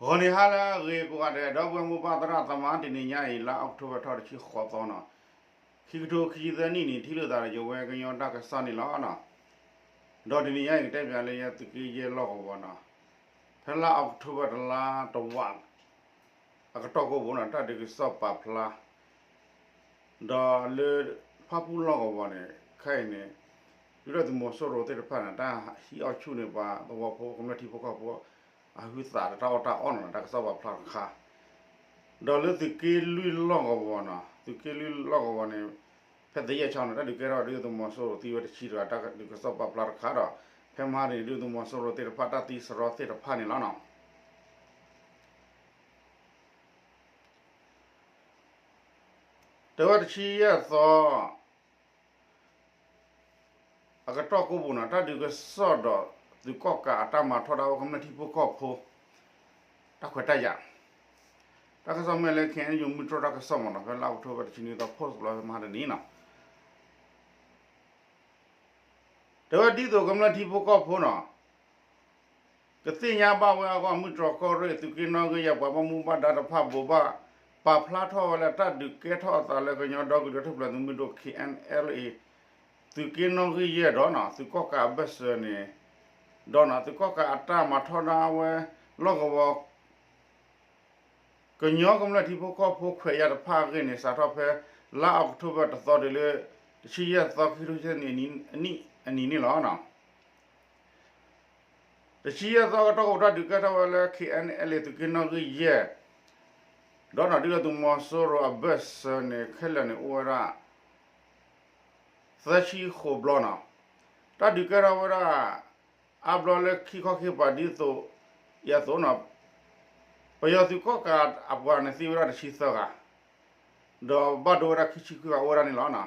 ဂီၤနံၤဟါလၢအဂ့ၤကိးဂၤဒဲး ဒီပုၢ်ဝဲၢ်မိၢ်ပၢ်သရၣ်သမါ တနံၤညါအံၤ လါအီးကထိဘၢၣ်ထီၣ်တဆံဃိးသီနီၤ, ခံကထိခံဆံသၢနံၣ်န့ၣ် ထံၣ်လိာ်သးဒီးယဝဲကညီတၢ်ကစီၣ်န့ၣ်လီၤနီၤ. ဒီးတနံၤညါအံၤ ကတဲပၠးလၢယဲသုးက့ယဲၢ်လီၢ်ကဝီၤနီၤ, ဖဲလါအီးကထိဘၢၣ်တလါတဝး အကတီၢ်ကိးပူၤနီၤ တၢ်ဒုးကစီၣ်ပာ်ဖျါ ဒီးလၢဖၣ်ပူၣ်လီၢ်ကဝီၤန့ၣ် ခဲအံၤန့ၣ် ဒုၣ်ဒါသုးမီၤစိရိၤသ့ၣ်တဖၣ်န့ၣ် တၢ်ဟံးအီၣ်ဆူၣ်န့ၢ်ပှၤသဝီဖိ ကမျၢၢ်ထံဖိကီၢ်ဖိ အဟုသးတၢ်အီၣ်တၢ်အီနီၤ တၢ်ကစီၣ်ပာ်ဖျါတခါ, ဒီးလၢသုးက့လွံၢ်လီၢ်ကဝီၤနီၤ သုးက့လွံၢ်လီၢ်ကဝီၤန့ၣ် ဖဲသယဲၢ်ဆၣ်န့ၣ် တၢ်ဒုးကဲထီၣ်ဒုၣ်ဒါသုးမီၤစိရိၤသံဝဲတဆံတဂၤ တၢ်ဒုးကစီၣ်ပာ်ဖျါတခါဒီး ဖဲမဟါန့ၣ် ဒုၣ်ဒါသုးမီၤစိရိၤသ့ၣ်တဖၣ် တၢ်သံစရီသ့ၣ်တဖၣ်န့ၣ်လီၤနီၤ. တဲဝဲတဆံယဲၢ်သီ အကတီၢ်ကိးပူၤနီၤ တၢ်ဒုးကစီၣ်ဒီးသုးကီၣ်ကးအတၢ်မၤထီဒါဝဲကမျၢၢ်ထံဖိကီၢ်ဖိ တၢ်ခွဲးတၢ်ယာ်, တၢ်ကစီၣ်မ့ၢ်လၢ ခဲအံၤ ယိၤမုၢ်တြီၢ်တၢ်ကစီၣ်မ့ၢ်နီၤ ဖဲလါအီးကထိဘၢၣ်တဆံနွံသီ post လီၤမဟါတနံၤနီၤ. တဲဝဲဒ်သိးကမျၢၢ်ထံဖိကီၢ်ဖိနီၤ ကသ့ၣ်ညါဘၣ်ဝဲအဂီၢ် မုၢ်တြီၢ်ကီၢ်ရ့ၣ် သုးက့နီၣ်ဂံၢ်ယဲၢ် ပှၤဘၣ်မူဘၣ်ဒါတဖၣ်ဘိးဘၣ် ပာ်ဖျါထီၣ်ဝဲလၢတၢ်ဒုးကဲထီၣ်အသးလၢကညီဒီကလုာ်တၢ်ထူၣ်ဖျဲးသုးမုၢ်ဒိၣ် K N L A သုးက့နီၣ်ဂံၢ်ယဲၢ်ဒီးနီၤ သုးကီၣ်ကးအဘၢၣ်စၢၤန့ၣ် ဒီးနီၤ သုးကီၣ်ကးအတၢ်မၤထီဒါဝဲ လီၢ်ကဝီၤ ကညီကမျၢၢ်ထံဖိကီၢ်ဖိခွဲးယာ်တဖၣ်အဂ့ၢ်န့ၣ် စးထီၣ်ဖဲလါအီးကထိဘၢၣ်တသီတုၤလၢ တဆံယဲၢ်သီ ခံကထိခံဆံသၢနံၣ် အနံၣ်န့ၣ်လီၤ. တဆံယဲၢ်သီအကတီၢ် တၢ်ဒုးကဲထီၣ်ဝဲလၢ K N L A သုးက့နီၣ်ဂံၢ်ယဲၢ် ဒီးနီၤ ဒုၣ်ဒါသုးမီၤစိရိၤအဘၢၣ်စၢၤန့ၣ် ခဲလၢာ်န့ၣ်အိၣ်ဝဲဒၣ် သၢဆံဃိးဘျီနီၤ. တၢ်ဒုးကဲထီၣ်ဝဲဒၣ် အါဘျီလၢခံခီခံကပၤဒ်သိး အံၤအသိးနီၤ ပယီၤသုးကီၣ်ကးအပှၤန့ၣ်သံဝဲဒၣ်တဆံသၢဂၤ, ဒီးဘၣ်ဒိဝဲဒၣ်ခံဆံခွံဂၤအိၣ်ဝဲဒၣ်န့ၣ်လီၤနီ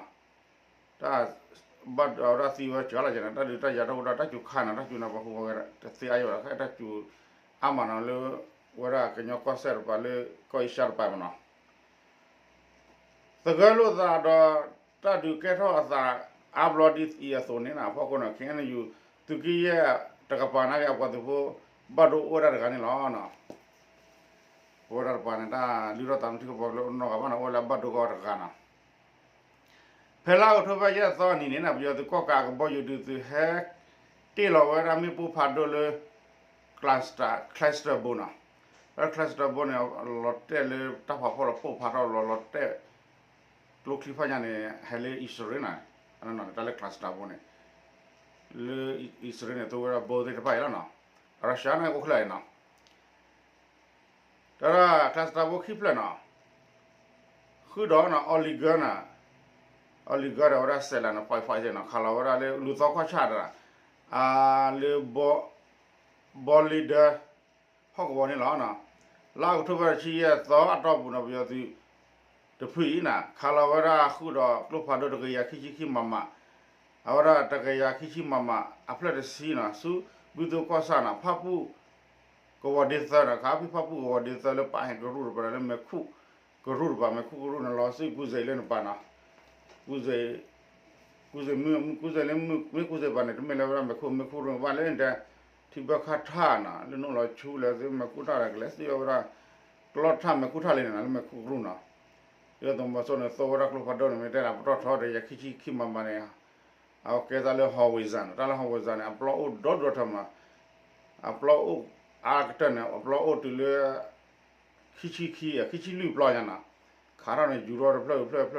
ၤ. တၢ်ဘၣ်ဒိဝဲဒၣ်သံဝဲစှၤလီၤက့ၤန့ၣ် တၢ်ဒုးတၢ်ယၤတအိၣ်ဒီး တၢ်စူၤခါန့ၣ် တၢ်စူၤန့ၣ် ပှၤဟူးဂဲၤတသ့အါယီၤ တၢ်စူၤအါမးနီၤ လၢဝဲဒၣ်ကညီကီၢ်စဲၣ်တပၤ လၢကီၢ်အ့ရှါတပၤမးနီၤ. သဂၢၢ်လိာ်သးဒီး တၢ်ဒုးကဲထီၣ်အသးအါဘျီဒ်အံၤအသိးန့ၣ် အဖီခိၣ်န့ၣ် K N U သုးက့ယဲၢ်တကပၤနာ်က့ အပှၤသုးဖိ ဘၣ်ဒိအိၣ်ဝဲဒၣ်တဂၤန့ၣ်လီၤ. အိၣ်ဝဲဒၣ်တပၤန့ၣ် တၢ်လုၢ်ထီၣ်သးမ့ၢ်ထံကပီၤလၢနီၢ်ဂၤဘၣ်န့ၣ် အိၣ်ဝဲလၢဘၣ်ဒိကီၢ်တဂၤနီၤ. ဖဲလါအီးကထိဘၢၣ်ယဲၢ်သီနံၤန့ၣ် ပယီၤသုးကီၣ်ကးအကဘီယူၤဒုးသုးဟဲ တ့ၢ်လီၤဝဲဒၣ်မ့ၣ်ပိၢ်ဖးဒိၣ်လၢ cluster ဘိနီၤ. လၢ cluster ဘိန့ၣ် လီၤတဲာ်လၢတၢ်ဖးဖီၣ်လီၤပိၢ်ဖးထီၣ်လီၤ လီၤတဲာ် ကျိချံဖးညါန့ၣ် ဟဲလၢအံၣ်စရ့လးန့ၣ် တၢ်လၢ cluster ဘိန့ၣ် လၢအံၣ်စရ့လးန့ၣ် သိဝဲဒၣ်ဘိသ့ၣ်တဖၣ်အံၤလီၤနီၤ. Russia န့ၣ်အိၣ်ချၢအံၤနီၤ. တၢ် cluster ဘိခံဖျၢၣ်နီၤ ဃုာ်ဒီးနီၤ Oregon နီၤ, Oregon ဒီးဝဲဒၣ် Salem နီၤ firefighter နီၤ ခးလီၤဝဲဒၣ်လၢ လူၤသီခီၣ်ဆၣ်တၢ် လၢ ဘီလ့ဒၢ ဟီၣ်ကဝီၤန့ၣ်လီၤ. လါအီးကထိဘၢၣ်တဆံယဲၢ်သီအတီၢ်ပူၤနီၤ ပယီၤသုး တဖုအံၤနီၤ ခးလီၤဝဲဒၣ်ဃုာ်ဒီးကျိဖးဒိၣ်တကယၤခံဆံခံ MM အဝဲဒၣ်တကယၤခံဆံ MM အဖျၢၣ်တဆံနီၤ ဆူ ဘုသိကီၢ်ဆၣ်နီၤ ဖၣ်ပူၣ်ကဝီၤဒ့သၢနီၤ ခးဖဲဖၣ်ပူၣ်ကဝီၤဒ့သၢလၢပာ်ဟဲကရူၢ်တပၤ လၢမဲာ်ခူၣ်ကရူၢ်တပၤ မဲာ်ခူၣ်ကရူၢ်န့ၣ် လီၤဆူကူစဲးလၢနပၤနီၤ ကူစဲး ကူစဲးမုၢ် ကူစဲးလၢမုၢ် မ့ၢ်ကူစဲးပၤန့ၣ် တမ့ၢ်လၢဝဲဒၣ်မဲာ်ခူၣ် မဲာ်ခူၣ်ကရူၢ်ဘၣ်လၢနတဲ ထံဘၢခါထၣ်နီၤ လၢနအိၣ်လီၤဆူလဲၣ် သုမဲာ်ခူၣ်ထၣ်ဒီး ကလဲၤသ့ၣ်ဝဲဒၣ် ကျီထၣ်မဲာ်ခူၣ်ထၣ်လံန့ၣ်နီၤ လၢမဲာ်ခူၣ်ကရူၢ်နီၤ ဒုၣ်ဒါသုးမီၤစိရိၤန့ၣ် သိဝဲဒၣ်ကျိဖးဒိၣ်န့ၣ် မ့ၢ်တဲဒၣ်ပတီၢ်ထီတကယၤခံဆံခံ MM န့ၣ် အဝဲကဲသးလၢ howitzer နီၤ တၢ်လၢ howitzer န့ၣ် အပျီအိၣ်ဒီဒိၣ်ထီၣ်မး အပျီအိၣ်အါကတၢၢ်န့ၣ် အပျီအိၣ်တုၤလၢ ခံဆံခံ ခံဆံလွံၢ်ပျီညါနီၤ ခးထီၣ်န့ၣ် ယူၤထီၣ်တဖျၢၣ်ဖျၢၣ်ဖျၢၣ်န့ၣ် ဆူအံၣ်ဆူအံၣ်ဆူအံၣ်နီၤ မ့မ့ၢ်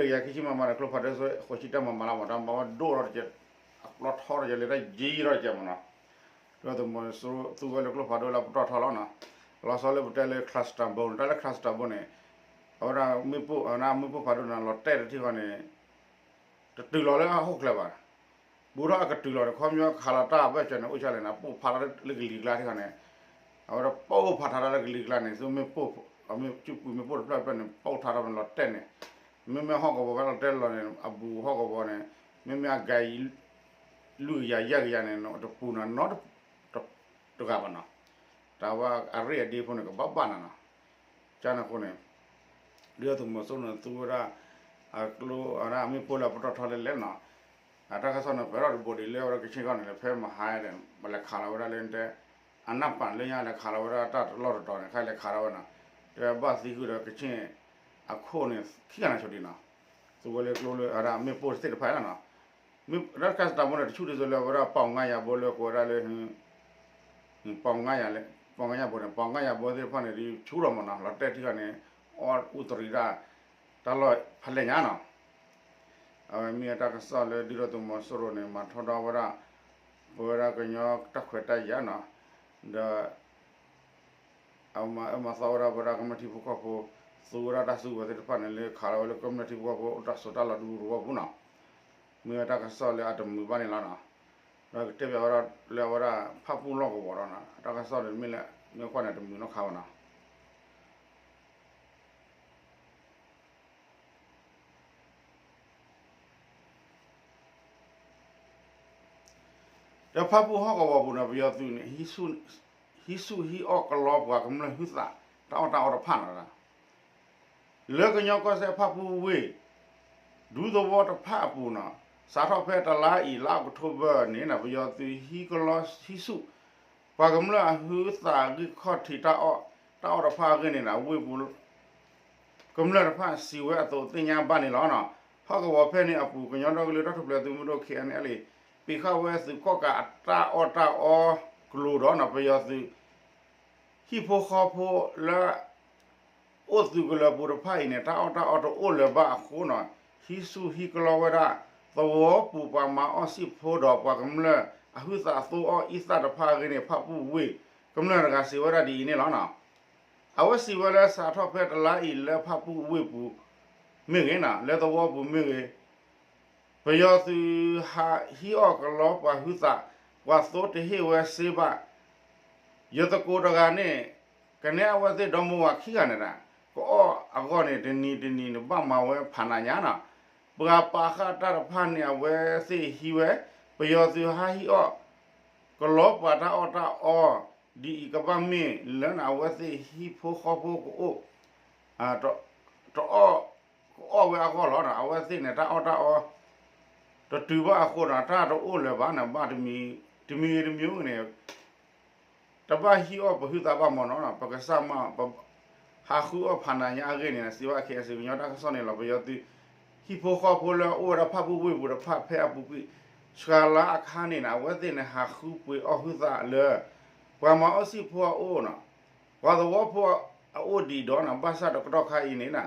တကယၤခံဆံ MM န့ၣ် ကျိဖးဒိၣ် ဃိးဆံတၢ MM လီၤမး တၢ်မၤဝဲဒိၣ်ထီၣ်တကဲး အပျီထီတကဲး လၢတၢ်ယံၤထီၣ်တကဲးမးနီၤ ဒုၣ်ဒါသုးမီၤစိရိၤသူဝဲလၢကျိဖးဒိၣ်လၢပတီၢ်ထီလီၤနီၤ လီၤဆီလၢပတဲလၢ cluster bomb တၢ်လၢ cluster bomb န့ၣ် အဝဲဒၣ်မ့ၣ်ပိၢ် အဝဲဒၣ်မ့ၣ်ပိၢ်ဖးဒိၣ်န့ၣ် လီၤတဲာ်တထံၣ်ဃီန့ၣ် တတုၤလီၤလၢအဟီၣ်ချၢဘၣ် ဘူးထီၣ်အကတုၤလီၤန့ၣ် ခီပညီခးလီၤတၢ်အဘၢၣ်စၢၤန့ၣ် အိၣ်ဆၣ်လဲၣ်န့ၣ် ပိၢ်ဖးထီၣ်လၢကလံၤကျါတခီန့ၣ် အဝဲဒၣ်ပိၢ်ဖးထီၣ်တၢ်လၢကလံၤကျါန့ၣ် သုမ့ၣ်ပိၢ် မ့ၣ်ပိၢ်တဖျၢၣ်တဖျၢၣ်န့ၣ် ပိၢ်ထီၣ်ထီၣ်န့ၣ် လီၤတဲာ်န့ၣ် မ့မ့ၢ်ဟီၣ်ကဝီၤဝဲလီၤတဲာ်လီၤန့ၣ် အဘူးဟီၣ်ကဝီၤန့ၣ် မ့မ့ၢ်အဂၤအံၤ လွံၢ်ကယၤယဲၢ်ကယၤန့ၣ် တပူၤနီၤနီတဂၤဘၣ်နီၤ တၢ်ဝဲအရ့ၣ်အဒ့ဖိန့ၣ် ကဘၣ်ဘၣ်နၤနီၤ ကန့ၣ်အဃိန့ၣ် ဒုၣ်ဒါသုးမီၤစိရိၤန့ၣ် သူဝဲဒၣ် အကျိ အဝဲဒၣ်မ့ၣ်ပိၢ်လၢအပတီၢ်ထီလဲၣ်လဲၣ်နီၤ အတၢ်ကစီၣ်န့ၣ် ပှဲၤထီၣ်တဘိဒံးလၢအဝဲဒၣ်ကဆ့ကီၢ်န့ၣ် ဖဲမဟါဒီး ပလဲၤခးလီၤဝဲဒၣ်လၢတဲ အနၢ်ပၢၣ်လၢညါလဲၤခးလီၤဝဲဒၣ်တၢ်တလီၢ်တတီၤန့ၣ် ခဲအံၤလဲၤခးလီၤဝဲနီၤ, တဲဘၣ်သံဃုာ်ဒီးကဆ့ၣ်အခိၣ်န့ၣ် ခံဂၤန့ၣ်ဆိဒံးနီၤ, သုးဝဲလၢကျိလၢအမ့ၢ်ပိၢ်တသ့ၣ်တဖၣ်လီၤနီၤ, မ့ၢ်ဒၣ်တခါစတးဘိန့ၣ် တဆူၣ်ဒ်သိးလၢဝဲဒၣ်ပီၣ်ငါယၤဘိလၢကိးဝဲဒၣ်လၢ ပီၣ်ငါယၤဘိန့ၣ် ပီၣ်ငါယၤဘိသ့ၣ်တဖၣ်န့ၣ် ဒ်ဆူၣ်လီၤမးနီၤ, လီၤတဲာ်ထံဂၤန့ၣ် အီၣ်အူတရံးဒၣ် တၢ်လီၢ်ဖးလဲၢ်ညါနီၤ, အဝဲမ့ၢ်တၢ်ကစီၣ်လၢဒုၣ်ဒါသုးမီၤစိရိၤန့ၣ် မၤထီဒါဝဲဒၣ် ပဝဲဒၣ်ကညီတၢ်ခွဲးတၢ်ယာ်နီၤ, ဒီး အမၤအၢမၤသီဝဲဒၣ်ပဝဲဒၣ်ကမျၢၢ်ထံဖိကီၢ်ဖိ, သူဝဲဒၣ်တၢ်စုကဝဲၤသ့ၣ်တဖၣ်န့ၣ် လၢခးလီၤဝဲလၢကမျၢၢ်ထံဖိကီၢ်ဖိအိၣ်တၢ်ဆိးတၢ်လီၤဒူသဝီပူၤနီၤ, မ့ၢ်ဝဲတၢ်ကစီၣ်လၢအတမုာ်ဘၣ်န့ၣ်လီၤနီၤ, ဒီးကတဲပၠးဝဲဒၣ်လၢအဝဲဒၣ်ဖၣ်ပူၣ်လီၢ်ကဝီၤဒီးနီၤ တၢ်ကစီၣ်န့ၣ်မ့ၢ်လၢ မ့ၢ်ကွၢ်န့ၣ်တမုာ်နီတခါဘၣ်နီၤ ဒီးဖၣ်ပူၣ်ဟီၣ်ကဝီၤပူၤန့ၣ် ပယီၤသုးန့ၣ် ဟံးဆူၣ်ဟံးအီၣ်ကလီပှၤကမျၢၢ်ဟုသး တၢ်အီၣ်တၢ်အီတဖၣ်နီၤ, လၢကညီကီၢ်စဲၣ်ဖၣ်ပူၣ်ဝ့ၢ် ဒူသဝီတဖၣ်အပူၤနီၤ, စးထီၣ်ဖဲတလါအံၤ လါအီးကထိဘၢၣ်န့ၣ် ပယီၤသုးဟံးကလီဟံးဆူၣ် ပှၤကမျၢၢ်အဟုသးဂံၢ်ခီၣ်ထံးတၢ်အီၣ်တၢ်အီတဖၣ်အဂ့ၢ်န့ၣ် ဝ့ၢ်ပူၤ ကမျၢၢ်တဖၣ်စံးဝဲအသိးသ့ၣ်ညါဘၣ်န့ၣ်လီၤ. ဟီၣ်ကဝီၤဖဲန့ၣ်အပူၤ ကညီဒီကလုာ်တၢ်ထူၣ်ဖျဲးသုးမုၢ်ဒိၣ် ခ့ၣ်အဲၣ်အၣ်အၣ်လ်အ့ ပ့ၤဃာ်ဝဲသုးကီၣ်ကးအတၢ်အီၣ်တၢ်အီကျိၤဒီးနီၤ ပယီၤသုး ဟံၣ်ဖိဃီဖိလၢ အိၣ်သုးကလၢၤပူၤတဖၣ်အံၤန့ၣ် တၢ်အီၣ်တၢ်အီတအိၣ်လၢၤဘၣ်အဃိနီၤ ဟံးဆူၣ်ဟံးကလီဝဲဒၣ် သဝီပူၤပှၤမၤအီၣ်စံၣ်ဖိဒီးပှၤကမျၢၢ်အဟုသးသိအီၣ်အံသၣ်တဖၣ်အဂ့ၢ်န့ၣ် ဖၣ်ပူၣ်ဝ့ၢ်ကမျၢၢ်တဂၤစံးဝဲဒၣ်ဒ်အံၤန့ၣ်လီၤ. အဝဲစံးဝဲလၢစးထီၣ်ဖဲတလါအံၤလၢဖၣ်ပူၣ်ဝ့ၢ်ပူၤမ့ၢ်ဂ့ၤနီၤ လၢသဝီပူၤမ့ၢ်ဂ့ၤ ပယီၤသုးဟးဟံးအီၣ်ကလီပှၤဟုသး ပှၤသိတဟ့ၣ်ဝဲစ့ဘၣ် ယသကိးတဂၤန့ၣ် ကနဲအဝဲသ့ၣ်ဒီမါဝၤခံဂၤန့ၣ်ဒီး ကအီၣ်အဂီၢ်န့ၣ် တနံၤတနံၤန့ၣ် ဘၣ်မၤဝဲဖးနးညါနီၤ ပှၤပာ်ဃာ်တၢ်တဖၣ်န့ၣ် အဝဲသ့ၣ်ဟံးဝဲ ပယီၤသုးဟးဟံးအီၣ် ကလီပှၤတၢ်အီၣ်တၢ်အီ ဒ်အံၤကဘၣ်မ့ၢ်လၢန့ၣ် အဝဲသ့ၣ်ဟံၣ်ဖိဃီဖိကအိၣ် တအီၣ် ကအီၣ်ဝဲအဂီၢ်လီၤ. အဝဲသ့ၣ်န့ၣ် တၢ်အီၣ်တၢ်အီ တတုၤဘၣ်အဃိဒီး တၢ်တအိၣ်လၢၤဘၣ်န့ၣ် ဘၣ်တမံၤ တမံၤဂ့ၤတမံၤဂ့ၤန့ၣ် တဘၣ်ဟံးအီၣ်ပဟုသးဘၣ်မ့ၢ်နီၤ ပကစၢ်မး ဟးဃုအီၣ်ဖးနးညါအဂ့ၢ်န့ၣ် စံးဘၣ် ခ့ၣ်အဲၣ်အၣ်စံၣ် ကညီတၢ်ကစီၣ်န့ၣ်လီၤ. ပယီၤသုး ဟံၣ်ဖိဃီဖိလၢအအိၣ်ဝဲဒၣ်ဖၣ်ပူၣ်ဝ့ၢ်ပူၤတဖၣ်ဖဲအပူၤကွံာ် ဆှၤလါအခါန့ၣ်န့ၣ် အဝဲသ့ၣ်န့ၣ် ဟးဃုပှ့ၤအီၣ်ဟုသးလၢ ပှၤမၤအီၣ်စံၣ်ဖိအအိၣ်နီၤ ပှၤသဝီဖိအအိၣ်ဒံးဒီးနီၤ ဘၣ်ဆၣ်တကတီၢ်ခါအံၤန့ၣ်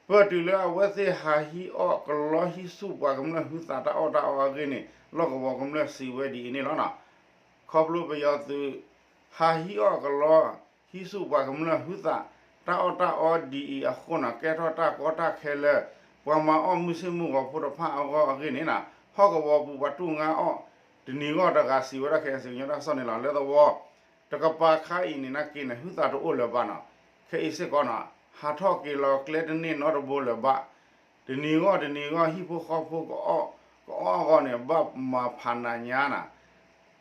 ပတုၤလၢအဝဲသ့ၣ်ဟးဟံးအီၣ်ကလီဟံးဆူၣ်ပှၤကမျၢၢ်ဟုသးတၢ်အီၣ်တၢ်အီအဂ့ၢ်န့ၣ် လီၢ်ကဝီၤကမျၢၢ်စံးဝဲဒ်အံၤန့ၣ်လီၤ. ခီဖျိပယီၤသုး ဟးဟံးအီၣ်ကလီ ဟံးဆူၣ်ပှၤကမျၢၢ်ဟုသး တၢ်အီၣ်တၢ်အီဒ်အံၤအဃိန့ၣ် ကဲထီၣ်တၢ်ကီတၢ်ခဲလၢ ပှၤမၤအီၣ်မုၢ်ဆ့ၣ်မုၢ်ဂီၤဖိတဖၣ်အဂီၢ်အဂ့ၢ်န့ၣ်နီၤ ဟီၣ်ကဝီၤပူၤပှၤတူၢ်ငါအီၣ် တနံၤဂီၢ်တဂၤစံးဝဲဒၣ် ခ့ၣ်အဲၣ်အၣ်စံၣ် ကညီတၢ်ကစီၣ်န့ၣ်လီၤ. လၢသဝီ တကပၤခါအံၤန့ၣ် နာ်က့န့ၣ် ဟုသးတအိၣ်လၢၤဘၣ်နီၤ ခဲအံၤစ့ၢ်ကီးနီၤ ဟးထီၣ်က့ၤလီၤကျဲတန့ၢ်နီတဘိလၢၤဘၣ် တနံၤဂီၢ်တနံၤဂီၢ် ဟံၣ်ဖိဃီဖိ ကအီၣ်အဂီၢ်န့ၣ် ဘၣ်မၤဖးနးညါနီၤ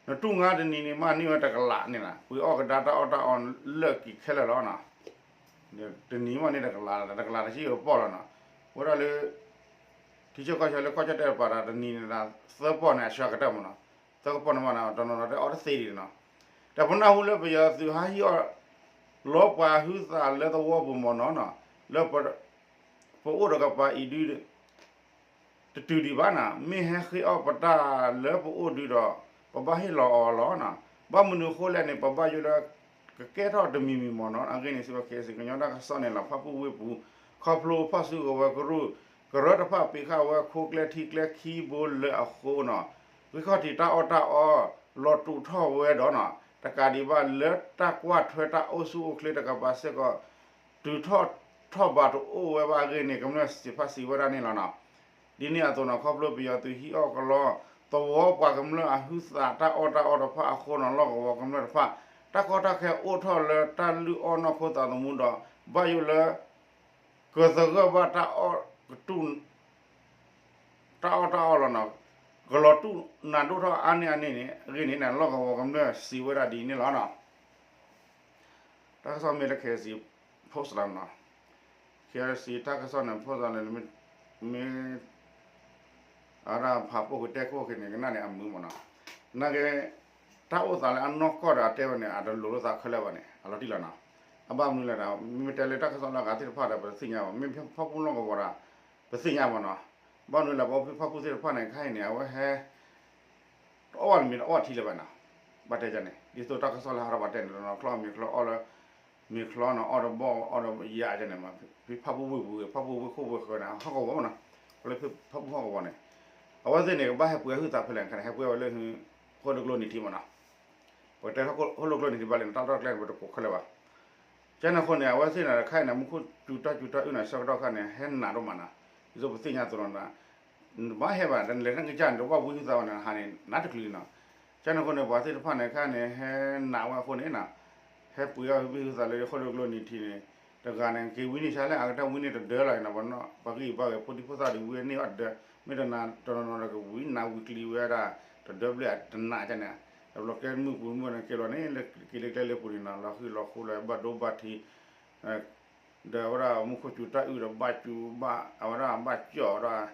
နတူၢ်ငါတနံၤန့ၣ်မးန့ၢ်ဝဲတကလးန့ၣ်နီၤ ပှ့ၤအီၣ်ကဒါတၢ်အီၣ်တၢ်အီလၢာ်က့ၤခဲလၢာ်လီၤနီၤ တနံၤမးန့ၢ်တကလး တကလးတဆံအပီၢ်လီၤနီၤ ဝဲဒၣ်လၢ ထံဆၢကီၢ်ဆၢလၢကီၢ်ကၠီၣ်တဲၣ်တပၤဒီး တနံၤန့ၣ် သၢပီၢ်န့ၣ် အဆၢကတၢၢ်မ့ၢ်နီၤ သၢကပီၢ်န့ၣ်မးနီၤ တနီၤနီၤတဲအီၣ်တသ့ဒံးနီၤ တၢ်ပနၢ်ဟူလၢပယီၤသုးဟးဟံးအီၣ် လီပှၤဟုသးလၢသဝီပူၤမ့ၢ်နီၤနီၤ လၢ ပအိၣ်တကပၤအံၤဒု တတုၤဒံးဘၣ်နီၤ မ့ၢ်ဟဲဃ့အီၣ်ပတၢ်လၢပအိၣ်ဒုဒီး ပဘၣ်ဟ့ၣ်လီၤအီၤလီၤနီၤ ဘၣ်မနုၤအဃိလဲၣ်န့ၣ် ပဘၣ်ယိၣ်လၢ ကကဲထီၣ်တမံၤမံၤမ့ၢ်နီၤ အဂ့ၢ်န့ၣ် စံးဘၣ် ခ့ၣ်အဲၣ်အၣ်စံၣ် ကညီတၢ်ကစီၣ်န့ၣ်လီၤ ဖၣ်ပူၣ်ဝ့ၢ်ပူၤ ခီဖျိဖီၣ်စုကဝဲၤကရူၢ် ကရၢတဖၣ် ပ့ၤဃာ်ဝဲခိကျဲထံကျဲခံဘိလၢအဃိနီၤ ဂံၢ်ခီၣ်ထံးတၢ်အီၣ်တၢ်အီ လီၤတူာ်ထီၣ်ဝဲဒီးနီၤ တကးဒံးဘၣ်လၢတၢ်ကွၢ်ထွဲတၢ်အိၣ်ဆူၣ်အိၣ်ချ့တကပၤစ့ၢ်ကီး တုၤထီၣ်ထီၣ်ဘးတအိၣ်ဝဲဘၣ်အဂ့ၢ်န့ၣ် ကမျၢၢ်စံးဖးစံးဝဲဒၣ်န့ၣ်လီၤနီၤ ဒ်န့ၣ်အသိးနီၤ ခီဖျိပယီၤသုးဟံးအီၣ်ကလီ သဝီပှၤကမျၢၢ်အဟုသးတၢ်အီၣ်တၢ်အီတဖၣ်အဃိနီၤ လီၢ်ကဝီၤကမျၢၢ်တဖၣ် တၢ်ကီတၢ်ခဲအိၣ်ထီၣ်လၢတၢ်လုၢ်အီၣ်နီၢ်ခိသးသမူဒီး ဘၣ်ယိၣ်လၢ ကသဂၢၢ်ဘၣ်တၢ်အီၣ်ကတူၢ် တၢ်အီၣ်တၢ်အီလီၤနီၤ ကလီၤတူၢ်နးဒိၣ်ထီၣ်အါန့ၢ်အန့ၣ်န့ၣ် အဂ့ၢ်န့ၣ် လီၢ်ကဝီၤကမျၢၢ်စံးဝဲဒၣ်ဒ်န့ၣ်လီၤနီၤ တၢ်ကစီၣ်မ့ၢ်လၢ ခ့ၣ်အဲၣ်အၣ်စံၣ် post လီၤနီၤ ခ့ၣ်အဲၣ်အၣ်စံၣ် တၢ်ကစီၣ်န့ၣ် post လီၤန့ၣ် မ့ၢ် အဝဲဒၣ်ဖးပိၢ်ကတဲခိၣ်က့ၤန့ၣ် ကနၣ်န့ၣ်အမုာ်မ့ၢ်နီၤ နာ်က့ တၢ်အိၣ်သးလၢအနီၢ်ကီၢ်ဒီးအတဲဝဲန့ၣ် အတလိၤလိာ်သးခဲလၢာ်ဘၣ်န့ၣ် အလီၤတံၢ်လီၤနီၤ. အဘၣ်မနုၤလဲၣ်ဒီး မ့မ့ၢ်တဲလၢတၢ်ကစီၣ်လၢအဂၤသ့ၣ်တဖၣ်ဒီး ပတသ့ၣ်ညါဘၣ်, မ့မ့ၢ်ဖၣ်ပူၣ်လီၢ်ကဝီၤဒီး ပသ့ၣ်ညါဘၣ်နီၤ. ဘၣ်မနုၤလဲၣ် ပဖၣ်ပူၣ်သ့ၣ်တဖၣ်န့ၣ် ခဲအံၤန့ၣ် အဝဲဟဲ တအီၣ်ဘၣ်တမံၤ တအီၣ်ထံလၢၤဘၣ်နီၤ. ဘၣ်တဲန့ၣ် ဒ်သိးတၢ်ကစီၣ်လၢဟးထီၣ်ဘၣ်တဲန့ၣ် တနီၤနီၤချီမ့ၤချီအီၣ်လၢ မ့ၤချီနီၤ အီၣ်ဒီးဘီၣ်အီၣ်ဒီးယၤန့ၣ်မး, ဖဲဖၣ်ပူၣ်ဝ့ၢ်ပူၤ ဖၣ်ပူၣ်ဝ့ၢ်ခိၣ်ဝ့ၢ်ဃၢၤန့ၣ် ဟီၣ်ကဝီၤမးနီၤ, လၢဖဲဖၣ်ပူၣ်ဟီၣ်ကဝီၤန့ၣ် အဝဲသ့ၣ်န့ၣ် ကဘၣ်ဟဲပှ့ၤဟုသးဖဲလဲၣ်န့ၣ် ဟဲပှ့ၤဝဲလၢ ဃိၣ်ဒိၣ်ကျိနံၤထံးမးနီၤ. ပကတဲဃိၣ်ဒိၣ်ကျိနံၤထံးဘၣ်လဲၣ်န့ၣ် တၢ်လီၢ်တၢ်ကျဲန့ၣ် ပတကိးခဲလၢာ်ဘၣ်. ကန့ၣ်အဃိန့ၣ် အဝဲသ့ၣ်န့ၣ် တခါအံၤန့ၣ် မူခိၣ်စူၤတၢ်စူၤတၢ်အုၣ်န့ၣ် ဆၢကတီၢ်ခါန့ၣ် ဟဲနးဒိၣ်မးနီၤ, ဒ်သိးပသ့ၣ်ညါသိးလီၤနီၤ, နဘၣ်ဟဲဘၣ် တၢ်နလဲၤတၢ်ကစၢ်န့ၣ် တဘၣ်ဝံဟုသးဘၣ်န့ၣ် ဟးန့ၣ် နးတချုးလံနီၤ. ကန့ၣ်အဃိန့ၣ် ပှၤသ့ၣ်တဖၣ်န့ၣ် ခါန့ၣ် ဟဲနးဝဲအဃိန့ၣ်နီၤ, ဟဲပှ့ၤအီၣ်ဝဲဟုသးလၢဃိၣ်ဒိၣ်ကျိနံၤထံးန့ၣ်, တဂၤန့ၣ် က့ၤဝံန့ၢ်ဆါလၢအကတၢၢ်ဝံန့ၢ်တဒၢလီၤနီၤ, ပှၤဂံၢ်ဘါဂ့ၤ ဖိဒံဖိသၣ်ဒံးဝံန့ၢ်အီၣ်တဒၢ, မ့ၢ်တနၤတနီၤနီၤဒီးကဝံနးဝံကျံဝဲဒၣ် တဒၢဘျဲၣ်တနးကန့ၣ်, တဘျီကျဲမုၢ်ပူၤမုၢ်န့ၣ် က့ၤလီၤန့ၣ် လၢက့ၤလၢကျဲလၢပူၤန့ၣ်နီၤ လီၤဃံလီၤဃိလၢဘၣ်ဒိဘၣ်ထံး ဒီးအဝဲဒၣ်မူခိၣ်စူၤတၢ်အုၣ်ဒီးဘၣ်စူၤဘၣ် အဝဲဒၣ်ဘၣ်ကၠီၣ်ဒီး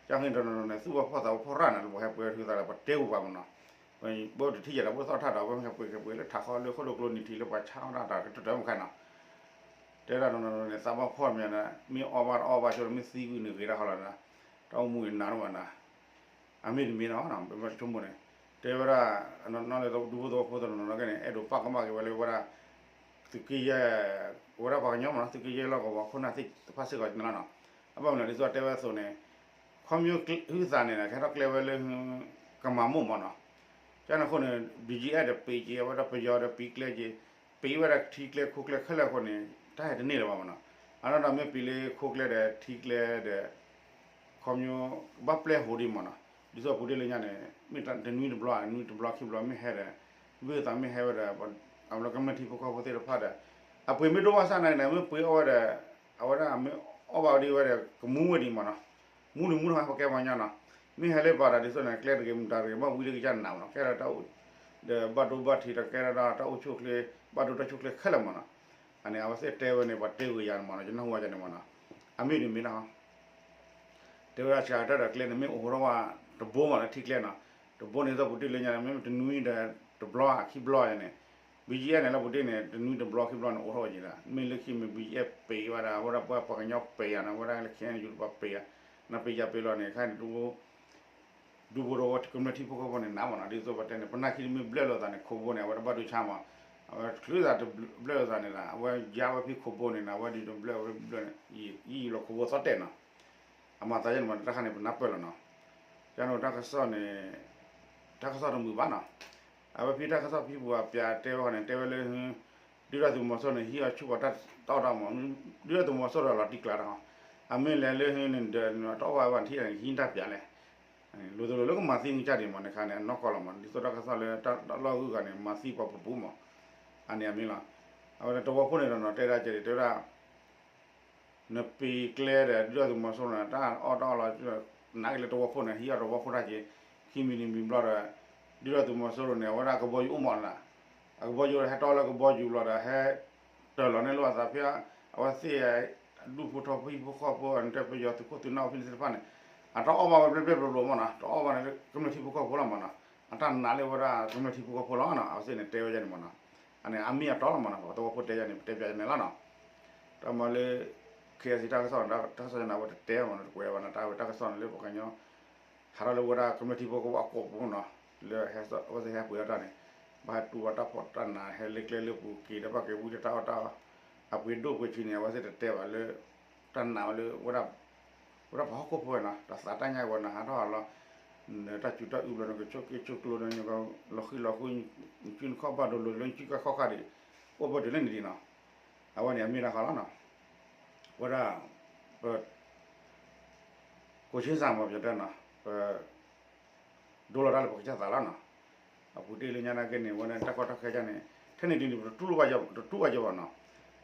ကန့ၣ်တနီၤနီၤန့ၣ် သူၣ်ဝဲဖီၣ်သးဝဲဖီၣ်ရၣ်န့ၣ် လၢပှၤဟဲပှ့ၤဟုသးဒီး ပတဲဝဲပှၤမးနီၤ, ပတထံၣ်ယဲဒီး ပသီၣ်ထၣ်ဒီး ပဟဲပှ့ၤကပှ့ၤလၢထးခီလၢဃိၣ်ဒိၣ်ကျိနံၤထံးလၢပှၤဆါအီၣ်တၢ်တၢ်ကတၢၢ်တၢ်မုၢ်ခါနီၤ, တဲဒၣ်တနီၤနီၤန့ၣ် သးဘၣ်ဖီၣ်မးဒီး မ့ၢ်အီၣ်ဘၣ်တအီၣ်ဘၣ်ဆိ မ့ၢ်သံဝံၤန့ၣ်ဂ့ၤဒၣ်ဃီလီၤနီၤ, တၢ်အိၣ်မူအံၤနးဒိၣ်မးနီၤ အမ့ၢ်တမ့ၢ်နီၤ ပဆိကမိၣ်န့ၣ် တဲဝဲဒၣ် နီၢ်နီၢ်လၢဒူဖိသဝီဖိတနီၤနီၤက့န့ၣ် အဲၣ်ဒိးပာ်ကမၣ်က့ၤဝဲလၢဝဲဒၣ် သုးက့ယဲၢ် ဝဲဒၣ်ပှၤကညီမးနီၤ သုးက့ယဲၢ်လီၢ်ကဝီၤခိၣ်နၢ်သ့ၣ်တဖၣ်စ့ၢ်ကီးန့ၣ်လီၤနီၤ. အဘၣ်မနုၤဒ်သိးတဲဝဲအသိးန့ၣ် ခီဖျိဟုသးန့ၣ် ကဟဲထီၣ်ကျဲဝဲလၢ ကမၤမိၢ်မးနီၤ. ကန့ၣ်အဃိန့ၣ် ဘံၣ်ကၠံအဲၣ်ဒီးပံးက့ၤ အဝဲဒၣ်ပယီၤဒီးပံးကျဲက့ၤ ပံးဝဲဒၣ်ထံကျဲခိၣ်ကျဲခဲလၢာ်အဃိန့ၣ် တၢ်ဟဲတန့ၢ်လၢၤဘၣ်မးနီၤ. အနီၢ်ဒီးမ့ၢ်ပံးလၢခိၣ်ကျဲဒီးထံကျဲဒီး ခီဖျိ ကဘၣ်ပျဲဟိဒံးမးနီၤ. ဒ်သိးပူၤတ့ၢ်လၢညါန့ၣ် မ့ၢ်တနွံတဘျီ နွံတဘျီခံဘျီ မ့ၢ်ဟဲဒီး ဝံသးမ့ၢ်ဟဲဝဲဒီး အဝဲကမျၢၢ်ထံဖိကီၢ်ဖိသ့ၣ်တဖၣ်ဒီး အပှ့ၤမ့ၢ်ဒိၣ်ဘၣ်ဆၣ်န့ၣ် မ့ၢ်ပှ့ၤအီၣ်ဝဲဒီး အဝဲဒၣ်မ့ၢ်အီၣ်ဘၣ်ဝဲဒ်ဝဲဒီး ကမူဝဲဒံးမးနီၤ. မူဒံးမူထီၣ်ဟဲပကဲပှၤကညီနီၤ. မ့ၢ်ဟဲလၢပှၤဒီးဒ်သိးန့ၣ် ကျဲတဂ့ၤမတၤတဂ့ၤ ဘၣ်ဝံလၢကစၢ်နးမးနီၤ ကဲဒီးတၢ်အိၣ် ဒီးဘၣ်ဒိဘၣ်ထံးဒီးကဲဒီးတၢ်အိၣ်ဆူၣ်အိၣ်ချ့ ဘၣ်ဒိတၢ်ဆူၣ်အိၣ်ချ့ခဲလၢာ်မးနီၤ. အန့ၣ် အဝဲသ့ၣ်တဲဝဲန့ၣ် ပှၤတဲဂ့ၤယၤန့ၣ်မးနီၤ ယနၢ်ဟူဝဲန့ၣ်မးနီၤ. အမ့ၢ်ဒ်မ့ၢ်နီၤ တဲဝဲဒၣ်စှၤကတၢၢ်ဒီးကျဲန့ၣ် မ့ၢ်အိၣ်ထီၣ်ဝဲတဘိမးလၢထံကျဲနီၤ. တဘိန့ၣ်ဒ်သိးပူၤတ့ၢ်လၢညါန့ၣ် မ့ၢ်တနွံဒီးတဘျီခံဘျီန့ၣ် ဘံၣ်ကၠံအဲၣ်န့ၣ် လၢပူၤတ့ၢ်န့ၣ် တနွံတဘျီခံဘျီန့ၣ် အိၣ်ထီၣ်ဝဲက့ၤလီၤ. မ့ၢ်လၢခံမ့ၢ်ဘံၣ်ကၠံအဲၣ်ပံးဝဲဒၣ် အဝဲဒၣ်ပှၤပှၤကညီပံးယၤန့ၣ် အဝဲဒၣ်လၢ ခဲအံၤ ယူၤတပှၤပံးယၤ နပံးယၤပံးလီၤန့ၣ် ခဲအံၤ ဒူဖိတဝီကမျၢၢ်ထံဖိကီၢ်ဖိန့ၣ် နးမးနီၤ ဒ်သိးပတဲန့ၣ် ပနၢ်ခံတမ့ၢ်ဘျဲၣ်လိာ်သးန့ၣ် ခိၣ်ဘိန့ၣ် အဝဲတဘၣ်ဒိဆါမး အဝဲချုးသးတဘျဲၣ်လိာ်သးန့ၣ်ဒီး အဝဲယါဝဲဖဲခိၣ်ဘိန့ၣ်နီၤ အဝဲဒ်တဘျဲၣ်ဝဲတဘျဲၣ်န့ၣ် ယံာ်လီၤခိၣ်ဘိသီၣ်တဲာ်နီၤ အမၤသးယဲန့ၣ်မး တၢ်ခါန့ၣ် ပနၢ်ပၢၢ်လီၤနီၤ ကန့ၣ်တၢ်ကစီၣ်န့ၣ် တၢ်ကစီၣ်တမုာ်ဘၣ်နီၤ အဝဲဖဲတၢ်ကစီၣ်ဖဲပူၤအပျးတဲဝဲန့ၣ် တဲဝဲလၢ ဒုၣ်ဒါသုးမီၤစိရိၤန့ၣ် ဟံးအီၤဆူၣ်ပှၤတၢ်အီၣ်တၢ်မး ဒုၣ်ဒါသုးမီၤစိရိၤဒီးလီၤတံၢ်ကျါတၢ်ဟီ အမ့ၢ်လဲၤလၢန့ၣ်ဒီး တအီၣ်ဘၣ်ဝဲထံၣ်ဟံးတၢ်ပျးလဲၣ် လိၤလိၤလၢကမၤသံကစၢ်ဒံးမးန့ၣ်ခါန့ၣ် အနီၢ်ကီၢ်လီၤမး ဒ်သိးတၢ်ကစီၣ်လၢတၢ်လီၢ်ဂုၤဂၤန့ၣ် မၤသံပှၤပူၤပူၤမး အန့ၣ်အမ့ၢ်လီၤ အဝဲဒၣ်တဝီဖိန့ၣ်ဒီးနီၤ တဲဒၣ်ကဲဒ်တဲဝဲဒၣ် နပံးကျဲဒီး ဒုၣ်ဒါသုးမီၤစိရိၤန့ၣ် တၢ်အီၣ်တၢ်အီလီၤ နာ်က့ၤလၢတဝီဖိန့ၣ် ဟံးအီၣ်တဝီဖိတၢ်က့ၤ ခံမံၤတမံၤဘျီဒီး ဒုၣ်ဒါသုးမီၤစိရိၤန့ၣ် အဝဲဒၣ်ကဘီယူၤအိၣ်မးနီၤ အကဘီယူၤဟဲတီလၢကဘီယူၤဘျီဒီး ဟဲတၢၢ်လီၤန့ၢ်လိာ်အသးဖဲ အဝဲသ့ၣ် ဒူၣ်ဖိထၢဖိဟံၣ်ဖိဃီဖိ တဲပယီၤသုးခိၣ်သုးနၢ်အိၣ်ဖဲန့ၣ်သ့ၣ်တဖၣ်န့ၣ် အတၢ်အီၣ်ဘၣ်ဝဲဘျဲၣ်ဘျဲၣ်ဘျီဘျီမးနီၤ တအီၣ်ဘၣ်န့ၣ် ကမျၢၢ်ထံဖိကီၢ်ဖိလီၤမးနီၤ အတၢ်နာ်လၢဝဲဒၣ်ကမျၢၢ်ထံဖိကီၢ်ဖိလီၤနီၤ အဝဲသ့ၣ်န့ၣ်တဲဝဲဒ်န့ၣ်မးနီၤ အန့ၣ်အမ့ၢ်အတီလီၤမးနီၤ ပှၤသဝီဖိတဲယၤန့ၣ် ပတဲပျးယၤန့ၣ်လီၤနီၤ တၢ်မၤလၢ ခဲအံၤ တၢ်ကစီၣ်န့ၣ် တၢ်ကစီၣ်န့ၣ် အဝဲတတဲမးနီၤ တကွဲးဘၣ်နီၤ တၢ်ဝဲတၢ်ကစီၣ်န့ၣ်လၢပှၤကညီ ဟးထီၣ်လၢဝဲဒၣ်ကမျၢၢ်ထံဖိကီၢ်ဖိအကိာ်ပူၤနီၤ လၢအဝဲသ့ၣ်ဟဲပှ့ၤအီၣ်တၢ်န့ၣ် ဘၣ်ဟဲတူၢ်ဘၣ်တၢ်ဖှီၣ်တၢ်နး ဟဲလၢကျဲလၢပူၤက့ၤဒီးဘၣ်က့ၤဝံတၢ်အီၣ်တၢ်အီ အပှ့ၤဒိၣ်ပှ့ၤဆံးန့ၣ် အဝဲသ့ၣ်တတဲဘၣ်လၢ တၢ်နာ်ဝဲလၢ ဝဲဒၣ်ပှၤဟီၣ်ခိၣ်ဖိဝဲနီၤ တၢ်သးတၢ်ညၣ်ဝဲနီၤ ဟးထီၣ်ဟးလီၤ တၢ်စူၤတၢ်အုးဘျီန့ၣ် ကဆိၣ်က့ဆိၣ်ကျိန့ၣ် လီၤဃံလီၤဃု နကုနခီၣ်ဘၣ်ဒိလိာ်လၢနကုကခီၣ်ခါဒံး အိၣ်ဘၣ်တုၤလၢနံၤဒံးနီၤ အဝဲန့ၣ်အမ့ၢ်တၢ်ဃီလီၤနီၤ ဝဲဒၣ် ပ ကိးဆ့စၢ်မးပတဲနီၤ ပ ဒိလီၤတၢ်လၢပကစၢ်သးလီၤနီၤ အပူၤတ့ၢ်လၢညါနာ်က့န့ၣ် ဝဲဒၣ်တၢ်ကီတၢ်ခဲကန့ၣ် ထဲန့ၣ်ဒ်န့ၣ် ပတတူၢ်ဘၣ်ယီၤဘၣ်နီၤ